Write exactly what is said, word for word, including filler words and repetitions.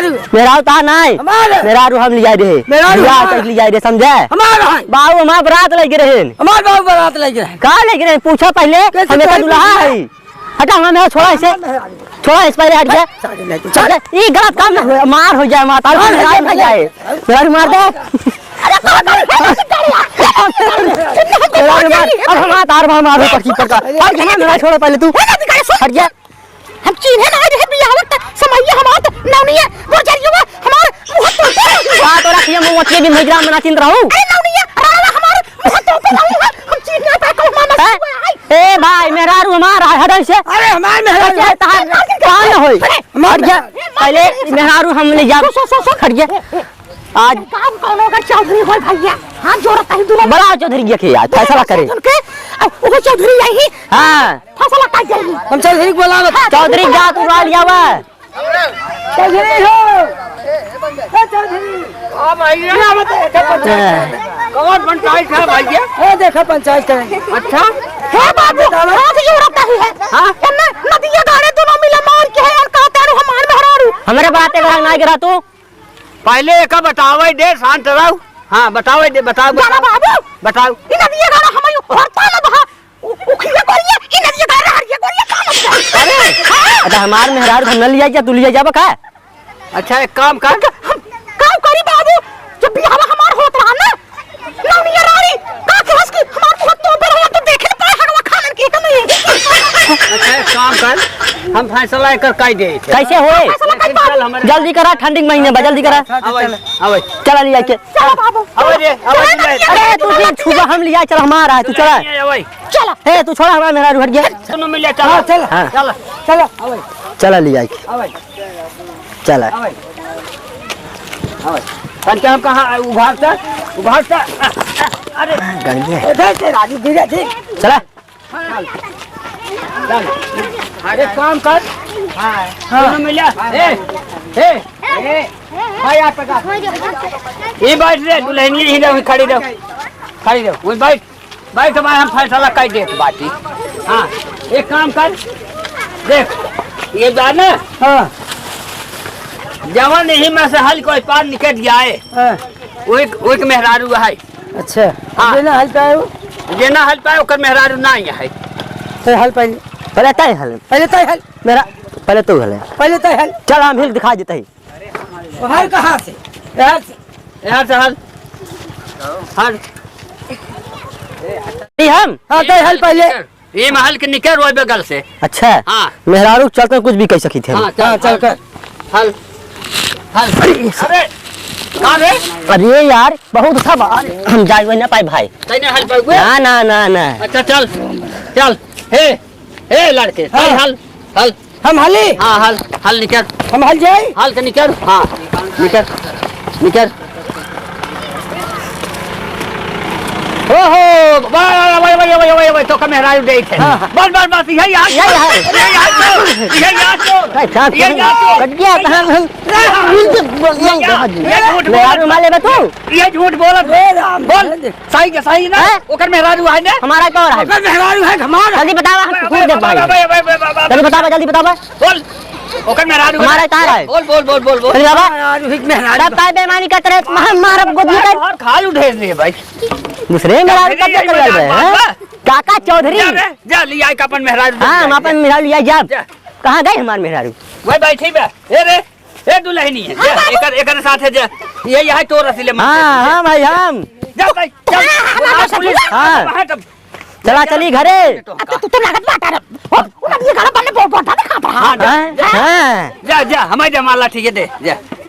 मेहरारू तोहार नाहीं। हमार है। मेहरारू हम लियाए रहे। मेहरारू बियाह हमार। कइके लियाए रहे, समझे? हमार है। बाबू हमार बारात लइके रहे। हमार बाबू बारात लइके रहे। का लइके रहे? पूछा पहिले, कैसे हम एका कहे दुल्हा पूछे? है। हटा, हमार मेहरारू छोड़ा इसे। हमार मेहरारू। छोड़ा इस पहिले, हट जा। सारे नहीं, हट जा। ई गलत काम ना होए, मार हो जाए, मार, तार मार हो जाए। मेहरारू मार दे। मेहरारू मार, अब हमार तार मार, मार हो पक्की पक्का। हट जा, मेहरारू छोड़ा पहिले तू। हट जा। हम चीन्हे ना रहे बियाह वक्त, समैया हमार तो नौनिया, गोजरिया हमार मुँह तो का तोरा किया मोमबत्ती भी मेजरा में ना चिन्ह रहू? अरे नौनिया, रावा हमार मुँह तो पे रहू है, हम चीन्हे ना पाए, कहूँ मामा हैं? से हुआ है। ए भाई, मेहरारू हमार है, हट ऐसे। अरे हमार मेहरारू कैसे है। तहार काम ना होई। अरे हमार हट जा। मेहरारू। पहिले मेहरारू हम ले जाब। सो, सो, सो, सो। हट जा। आज काम कौनो का चौधरी होई भैया, हाथ जोड़त ही दुनो। बड़ा चौधरी के आज फैसला करे। सुन के, अब वो चौधरी यही हाँ। फैसला कर जाएगी। हम चौधरी के बोलावत। हाँ, चौधरी के जा तू बुला लिया हुआ। चौधरी हो। ए चौधरी। हाँ भैया। क्या बताए? हाँ। कौन पंचायत है भैया? ए देखो पंचायत करेंगे। अच्छा। हे बाबू, बताओ। हाथ जोड़त ही है। हाँ? एन्ने नदिया गाड़े दुनो मिले मार के है और कहते हैं हमार मेहरारू। हमरे बाते घर ना गिरा तू। पहिले एका बतावे दे, शांत रहो। हाँ, बतावे दे, बताओ, जाना बताओ। बाबू। बताओ। ई नदिया गाड़ा हमई होरता न बहा। उ-, उखिया कोरिया, ई नदिया गाड़ा हरिया कोरिया का मतलब? अरे, हाँ। अच्छा, हमार मेहरारू हम न लिया जा, तू लिया जाबा का? अच्छा, एक काम कर। हम का करी बाबू? जब बियाहवा हमार होत रहा ना, नौनिया रानी, का कहस कि हमार मुँह तो पे रहा, तो देखे न पाए हगवा खानन के, एकदम नहीं। अच्छा, एक काम कर, हम फैसला एकर कर दे। कैसे होए? फैसला कर दे। चल, हमारे जल्दी करा, ठंडी के महीने बा, जल्दी करा। आवे, आवे। चला लिया के। चला बाबू। आवे रे, आवे चला रे। अरे, तू भी छुआ, हम लिया, चल, हमारा है, तू चला। आवे। चला। ए, तू छोड़ा, हमारा मेहरारू हट गया। दोनों मिल जा, चला। हाँ, चला। हाँ। चला। चला, आवे। चला लिया के। आवे। चला। आवे। आवे। तन के हम कहाँ उघार से? उघार से। अरे। गंजे। ए, धीरे से राजू, धीरे, धीरे। चला। चल। चल। अरे काम कर। हाँ। दोनों मिल जा। ए, ए, ए। भाई आप पकड़। ये बैठ रे, दुल्हनिया ही रहो, खड़ी रहो। खड़ी रहो, वही बैठ। बैठ भाई, हम फैसला कर देत बाटी। हाँ, एक काम कर, देख, ये बा ना, हाँ। जवन यही में से हल कोई पार निकल जाए, हाँ। वही, वही के मेहरारू है। अच्छा, हाँ। जे ना हल पाए वो? जे ना हल पाए, ओकर मेहरारू ना ही है। तो हल पहले। पहले तय हल। पहले तय हल। मेरा, पहले तू हल। पहले तय हल। चल, हम हिल दिखा देते हैं। हल कहाँ से? यहाँ से। यहाँ से हल। हल। ये हम? हाँ, तो हल पहले। ये महल के निकर रोए बगल से। अच्छा। हाँ। मेहरारू चलते कुछ भी कह सकी थे। हाँ, चल, हाँ, चल हल। कर। हल। हल। अरे, अरे, का रे? अरे यार, बहुत था बा-, हम जाए हुए ना पाए भाई। तैने हल पाए हुए? ना, ना, ना, ना। अच्छा, चल, चल। हे, हे लड़के, हाँ। चल हल, हल। हम हली? हाँ, हल, हल निकर। हम हल जाई? हल के निकर, हाँ, निकर, निकर। ओहो, वाह, वाह, तो का मेहरारू देखे। हाँ, हाँ। बस, बस, बस, यही याद यही याद। यही याद तो, यही याद तो, भाई साहब, यही याद तो। कट गया, कहाँ हम? ये झूठ बोल। मेहरारू माले बा तू? ये झूठ बोल। ए राम, बोल। सही के सही ना? हैं? ओकर मेहरारू है ना? हमारा कौन है? ओकर मेहरारू है, हमार। जल्दी बतावा, हम अबे, कुकुर दे भाई। अबे, अबे, अबे, अबे, अबे। जल्दी बतावा, जल्दी बतावा। बोल। ओकर मेहरारू है। हमारा कहाँ है? बोल, बोल, बोल, बोल, बोल। जल्दी बतावा। मेहरारू ही, मेहरारू। तब काय बेईमानी करत रहे? हम मारब गोदी कर। और खाल उठे रे भाई। दूसरे मेहरारू का चक्कर लग रहे हैं? काका चौधरी। जा रे, जा, लिया के अपन मेहरारू हाँ, हम अपन मेहरारू लिया जाब। जा। कहाँ गए हमार मेहरारू? वही बैठी बा। ए रे, ए दुल्हनी है, जा, एकर, एकर साथ है, जा। ये, यही तोर रसीले मन हाँ, से। हाँ भाई, हम। जा भाई, चल। हाँ, बोला पुलिस। हाँ। वहाँ तब। चला, चली घरे। अब तो तू तो लागत बाटा रे। ओ, उन्हें ये गाना बने बहुत बड़ा दिखा रहा। हाँ, जा, हाँ, जा। हाँ। जा, जा, हमारे जमाला ठीक है, दे, जा।